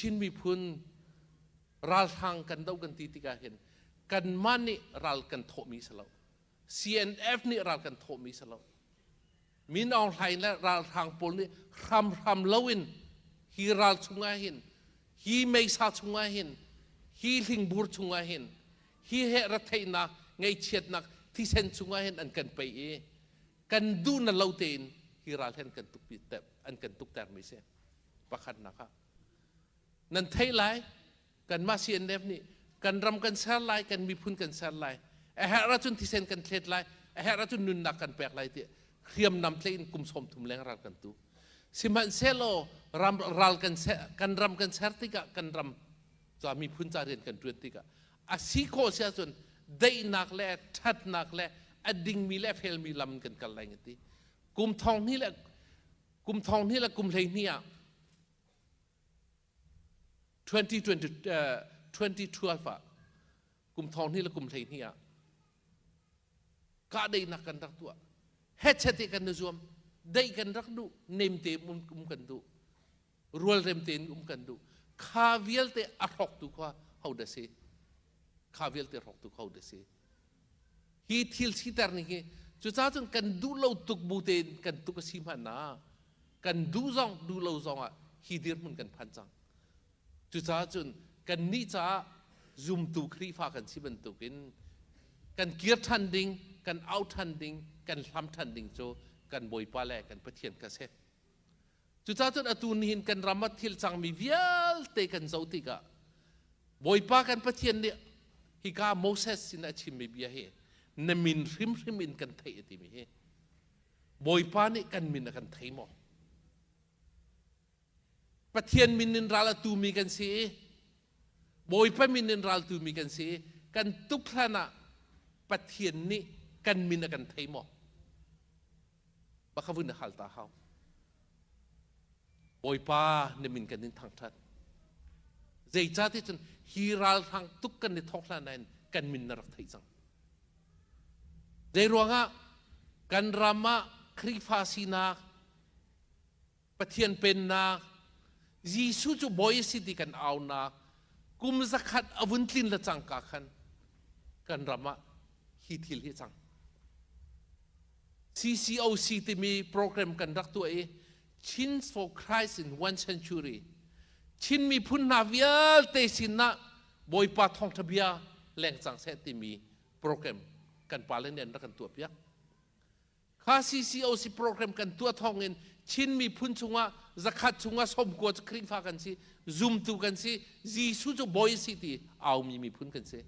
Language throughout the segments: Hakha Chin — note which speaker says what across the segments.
Speaker 1: Chin miphun ralhrang kan do kan ti tikah hin kanmah nih ral kan thawhmi si lo. CNF nih ral kan thawhmi si lo. Min Aung Hlaing le ralhrang pawl nih hramhram loin hi ral chungah hin, hi meisa chungah hin, hi hlingbur chungah hin, hi he retheihnak, ngaihchiatnak, thisen chungah hin an kan pei i kan duh na lo tein hi ral hi an kan tuk an kan tukter mi si. Pakhatnak ah nan theih lai, kanmah CNF nih kan ram kan ser lai, kan miphun kan ser lai, a herh ahcun thisen kan thlet lai, a herh ahcun nunnak kan pek lai ti hriamnam tlei in kum 30 leng ral kan tu. Sihmanhsehlaw ram ral kan ser, kan ram kan ser tikah, kan ram ca miphun ca rian kan ṭuan tikah a si khawh si ahcun daihnak le ṭhatnak le a dingmi le a felmi lam kan kal lai ti. Kum thong hnih le kum thong hnih le kum 12 ah 2020, 2012 ah kum thong hnih le kum 12 ah kahdaihnak kan rak tuah. Hetchet i kan i zuam, daih kan rak duh, nemte um kan duh, rualrem tein um kan duh. Kha vialte a hrawktu kha ho dah si? Kha vialte hrawktu kha ho dah si? Hi thil siter ning hi cucaah cun kan duh lo tuk bu tein kan tuk a si hmanh ah kan duh zong duh lo zong ah hi dirhmun kan phan cang. Cucaah cun kan nih caah zumtu Khrihfa kan si bantukin kan kir ṭhan ding, kan au ṭhan ding, kan hlam ṭhan ding cu kan Bawipa le kan Pathian kha si. Cucaah cun atu nihin kan ram ah thil cangmi vialte kan zoh tikah Bawipa kan Pathian nih hika Moses sin a chimmi bia hi na min hrimhrim in kan theih a timi hi Bawipa nih kan min a kan thei maw? Pathian min in ral a tumi kan si i Bawipa min in ral tumi kan si i kan tuk hlan ah Pathian nih kan min a kan thei maw? Baka vun hal ta hau. Bawipa na min kan in thangṭhat. Zeicahti cun hi ralhrang tuk kan i thawk hlan nain kan min na rak theih cang. Zei ruangah kan ram ah Khrihfa sinak, Pathian pennak, Jesuh cu bawi a si ti kan aunak kum 100 a vun tlin le cangka khan kan ram ah hi thil hi cang. CCOC timi program kan rak tuah i Chins for Christ in One Century, Chin miphun hna vialte sinah Bawipa thawngṭha bia leng cang seh timi program kan pale nih an rak kan tuahpiak. Kha CCOC program kan tuah thawngin Chin miphun chungah 100 chungah 90 cu Khrihfa kan si, zumtu kan si, Jesuh cu bawi si ti aumi miphun kan si.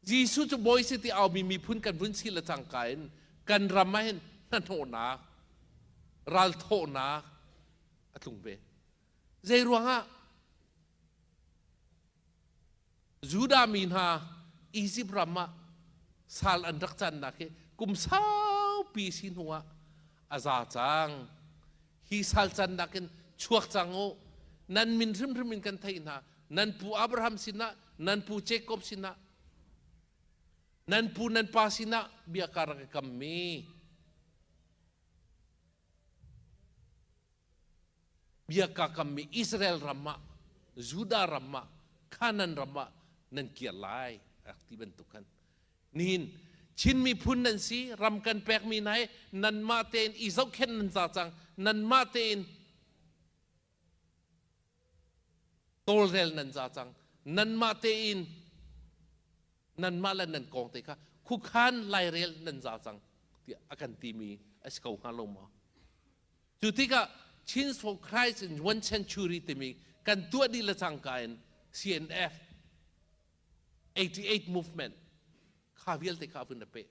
Speaker 1: Jesuh cu bawi si ti aumi miphun kan vun si le cangka in kan ram ah hin hnahnawhnak, ralthawhnak a tlung ve. Zei ruangah Judah mi hna Izipt ram ah sal an rak cannak hi kum saupi si hnu ah a za cang. Hi sal cannak in chuak cang u. Nan min hrimhrim in kan theih hna. Nan pu Abraham sinah, nan pu Jacob sinah, nan pu nan pa sinah bia ka rak i kammi bia ka kammi Israel ram ah, Judah ram ah, Canaan ram ah nan kir lai rak ti bantuk khan. Nihin Chin miphun nan si, ram kan pekmi hna hi nanmah tein i zohkhenh nan za cang, nanmah tein tawlrel nan za cang, nanmah tein nanmah le nan kong te kha khukhan lairel nan za cang tiah a kan timi a si ko hnga lo maw? Cu tikah Chins for Christ in One Century timi kan tuah dih le cangka in CNF 88 movement kha vialte kha a vun a peh.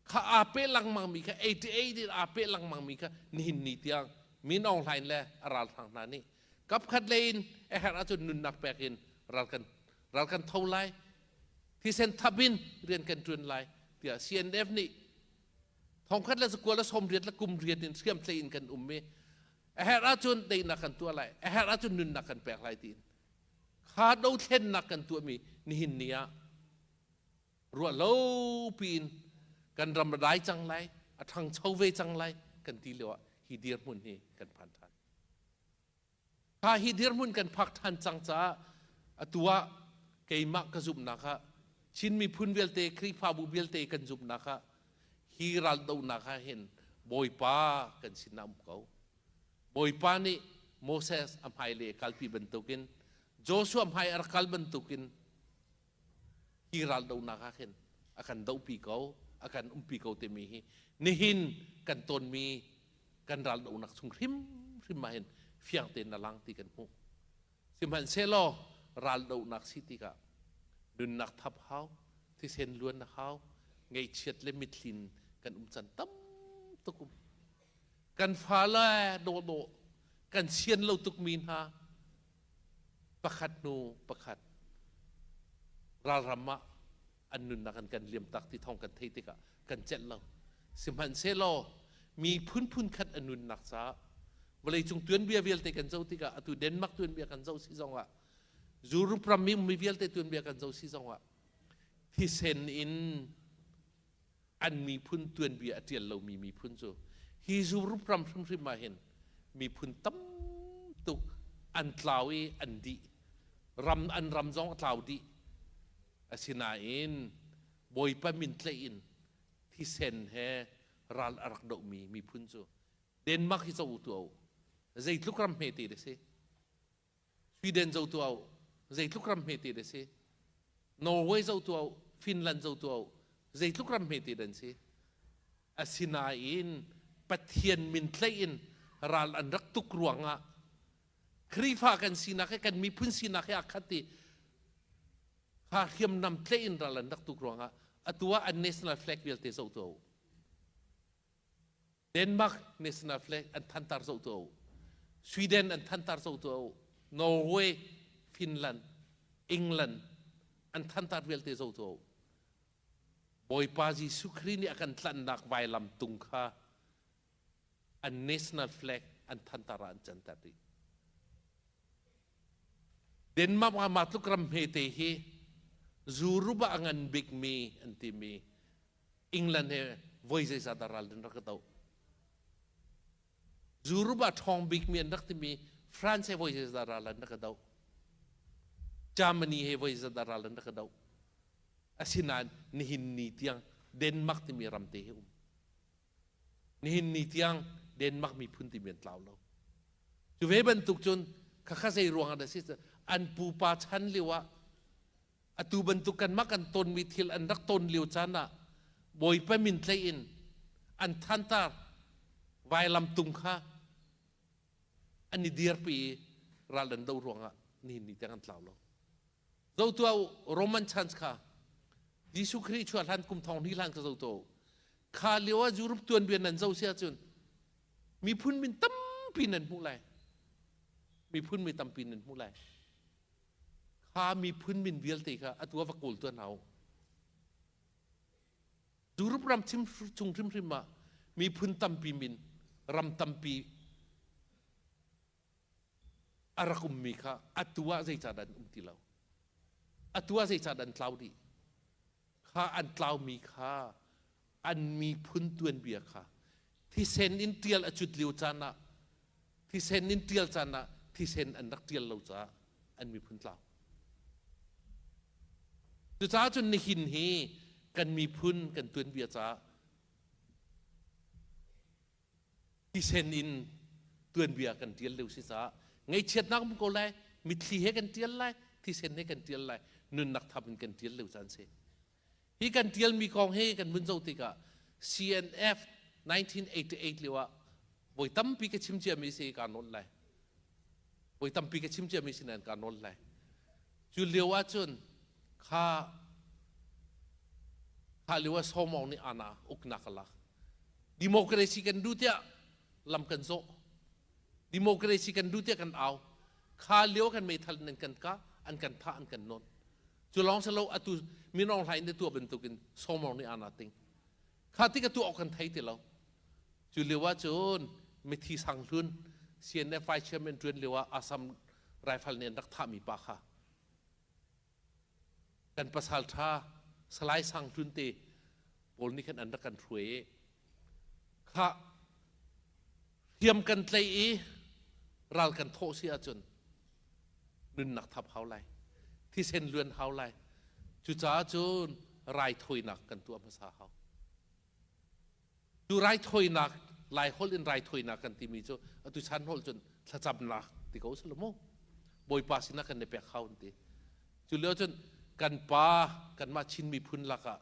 Speaker 1: Kha aa peh lengmang mi kha 88 in aa peh lengmang mi kha nihin ni tiang Min Aung Hlaing le a ralhrang hna nih kapkhat lei in a herh ahcun nunnak pek in ral kan tho lai, thisen thap in rian kan ṭuan lai tiah CNF nih 1998 in hriamtlei in kan um i a herh ahcun daihnak kan tuah lai, a herh ahcun nunnak kan pek lai tiin kha dothlennak kan tuahmi nihin ni ah ruah lo piin kan ram a dai cang lai, a ṭhangcho ve cang lai kan ti lio ah hi dirhmun hi kan phan ṭhan. Kha hi dirhmun kan phak ṭhan cang caah atu ah keimah ka zumhnak ah Chin miphun vialte, Khrihfabu vialte kan zumhnak ah hi raldohnak ah hin Bawipa kan sinah um ko. Bawipa nih Moses a hmailei a kalpi bantukin Joshua hmai a rak kal bantukin hi raldohnak ah khin a kan dohpi ko, a kan umpi ko timi hi nihin kan tonmi kan raldohnak chung hrimhrim ah hin fiang tein a lang ti kan hmuh. Sihmanhsehlaw raldohnak si tikah nunnak thap hau, thisen luan a hau, ngaihchiat le mithlin kan um can tam tuk um. Kan fale dawhdawh kan sian lo tukmi hna pakhat hnu pakhat ralram ah an nunnak an kan liam tak ti thawng kan theih tikah kan celh lo. Sihmanhsehlaw mi phunphun khat a nunnak caah vawleicung tuanbia vialte kan zoh tikah atu Denmark tuanbia kan zoh si zongah Europe ram mi ummi vialte tuanbia kan zoh si zongah thisen in an miphun tuanbia a ṭial lomi miphun cu hi Europe ram hrimhrim ah hin miphun tam tuk an tlau i an dih ram an ram zong a tlau dih asinain Bawipa min tlaih in thisen he ral a rak dohmi miphun cu Denmark hi co tu zeitluk ram hmete da si Sweden zo tu au zeitluk ram hmete da si Norway zo tu au Finland zo tu au zeitluk ram hmete dan si asinain Pathian min tlaih in ral an rak tuk ruangah Khrihfa kan sinak he kan miphun sinak he a khat i kha hriamnam tlaih in ral an rak tuk ruangah atu ah an national flag vialte zoh tu Denmark national flag an thantar zoh tu Sweden an thantar zoh tu Norway Finland England an thantar vialte zoh tu Bawipa Jesuh Khrih nih a kan tlanhnak vailam tung kha an national flag an thantar ah an canter dih. Denmark ah mah tluk ram hmete hi Europe ah a ngan bikmi an timi England he voi zeizat dah ral an rak ka doh. Europe ah ṭhawng bikmi an rak timi France he voi zeizat dah ral an rak ka doh. Germany he voi zeizat dah ral an rak ka doh. Asinain nihin ni tiang Denmark timi ram te hi um. Nihin ni tiang Denmark miphun timi an tlau lo. Cu ve bantuk cun khakha zei ruang ah dah si an pupa chan lio ah atu bantuk kanmah kan tonmi thil an rak ton lio caan ah Bawipa min tlaih in an thantar vailam tung kha an i dirpi i ral an do ruangah nihin ni tiang an tlau lo. Zotu ah Roman chance kha Jesuh Khrih chuah hlan kum thong hnih hlan kha zotu u. Kha lio ah Europe tuanbia nan zo si ahcun miphun min tampi nan hmuh lai. Miphun mi tampi nan hmuh lai. Kha miphun min vialte kha atu ah va kawl tuah hna u. Europe ram chim chung hrimhrim ah miphun tampi min ram tampi a rak ummi kha atu ah zeicahdah an um ti lo? Atu ah zeicahdah an tlau dih? Kha an tlaumi kha an miphun tuanbia kha thisen in ṭial a cut lio caan ah thisen in ṭial caan ah thisen an rak ṭial lo caah an miphun tlau. Cucaah cun nihin hi kan miphun kan tuanbia caah thisen in tuanbia kan ṭial lio si caah ngaihchiatnak um ko lai mitthli he kan ṭial lai thisen he kan ṭial lai nunnak thap in kan ṭial lio caan si. Hi kan ṭialmi kong hi kan vun zoh tikah CNF 1988 lio ah voi tampi ka chim ciami si kaa nawl lai. Voi tampi ka chim ciami si nain kaa nawl lai. Cu lio ah cun kha kha lio ah Sawmawng nih ana uknak a lak. Democracy kan duh tiah lam kan zawh. Democracy kan duh tiah kan au. Kha lio kan meithal in an kan kah, an kan thah, an kan nawn. Cu lawng si lo atu Min Aung Hlaing nih tuah bantukin Sawmawng nih ana ting. Kha ti ka tuah awk kan thei ti lo. Cu lio ah cun mithi sang hlun CNF Vice Chairman ṭuan lio ah Assam rifle nih an rak thahmi pa kha kan pasal ṭha Salai Sang Hlun te pawl nih khan an rak kan hruai i kha hriam kan tlaih i ral kan thawh si ahcun Nunnak thap hau lai. Thisen luan hau lai. Cucaah cun raithawinak kan tuah hmasa hau. Cu raithawinak, Lai holh in raithawinak kan timi cu atu chan holh cun thlacamnak ti ko silo mu. Bawipa sinah kan i pek hau an ti. Cu lio cun kan pa kanmah Chin miphun lakah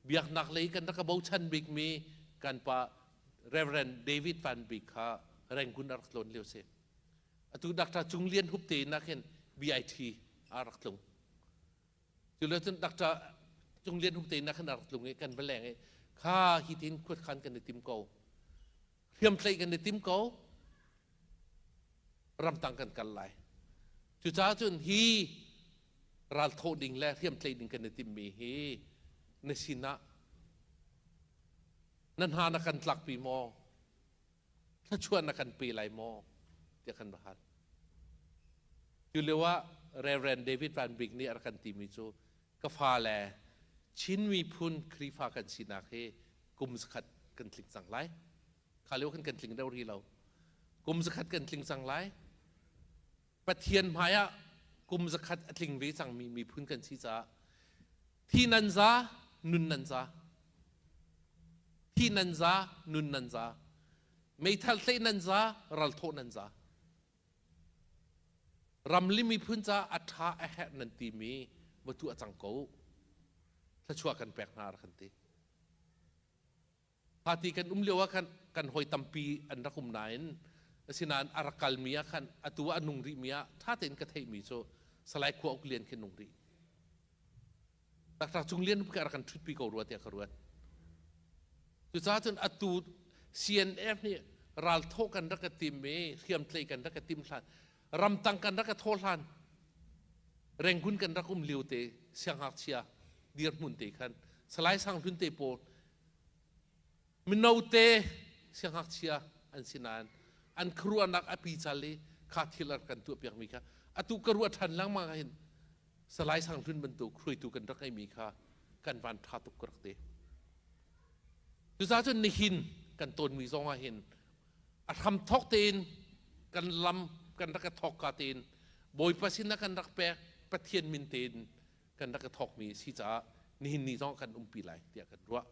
Speaker 1: biaknak lei kan rak bochan bikmi kan pa Reverend David Van Bik kha Rangoon a rak tlawn lio si. Atu Dr. Cung Lian Hup te in khin BIT a rak tlung. Cu lio cun Dr. Cung Lian Hup te in khan a rak tlung i kan va leng i kha hi tin khuat khan kan i tim ko. Hriamtlaih kan i tim ko. Ramtang kan kal lai. Cucaah cun hi ralthawh ding le hriamtlaih ding kan i timmi hi na sinah na hna na kan tlakpi maw? Thluachuah na kan pe lai maw? tiah kan va hal. Cu lio ah Reverend David Van Bik nih a rak kan timi cu ka fale Chin miphun Khrihfa kan sinak hi kum zakhat kan tling cang lai. Kha lio khan kan tling deuh rih lo. Kum zakhat kan tling cang lai. Pathian hmai ah kum zakhat a tling ve cangmi miphun kan si caah thi nan za, nun nan za. Thi nan za, nun nan za. Meithal tlaih nan za, ralthawh nan za. Ramli miphun ca a ṭha a herh nan timi va tuah cang ko. Thluachuah kan pek hna rak kan ti. Party kan um lio ah khan kan hawi tampi an rak um nain asinain a rak kalmi ah khan atu ah a nung rihmi ah ṭha tein ka theihmi cu Salai Khua Uk Lian khi nung rih. Dr. Cung Lian ka rak kan ṭhutpi ko rua tiah ka ruat. Cucaah cun atu CNF nih ralthawh kan rak ka tim i hriamtlei kan rak ka tim hlan ramtang kan rak ka thawh hlan Rangoon kan rak um lio te siangngakchia dirhmun te khan Salai Sang Hlun te pawl Mino te siangngakchia an si nain an khuaruahnak a pical i kha thil a kan tuahpiakmi kha atu ka ruah ṭhan lengmang ahhin Salai Sang Hlun bantuk hruaitu kan rak ngeimi kha kan van ṭha tuk ka rak ti. Cucaah cun nihin kan tawnmi zong ah hin a hramthawk tein kan lam kan rak i thawk ka tein Bawipa sinah kan rak pek Pathian min tein kan rak i thawkmi si caah nihin ni zong kan umpi lai tiah kan ruah.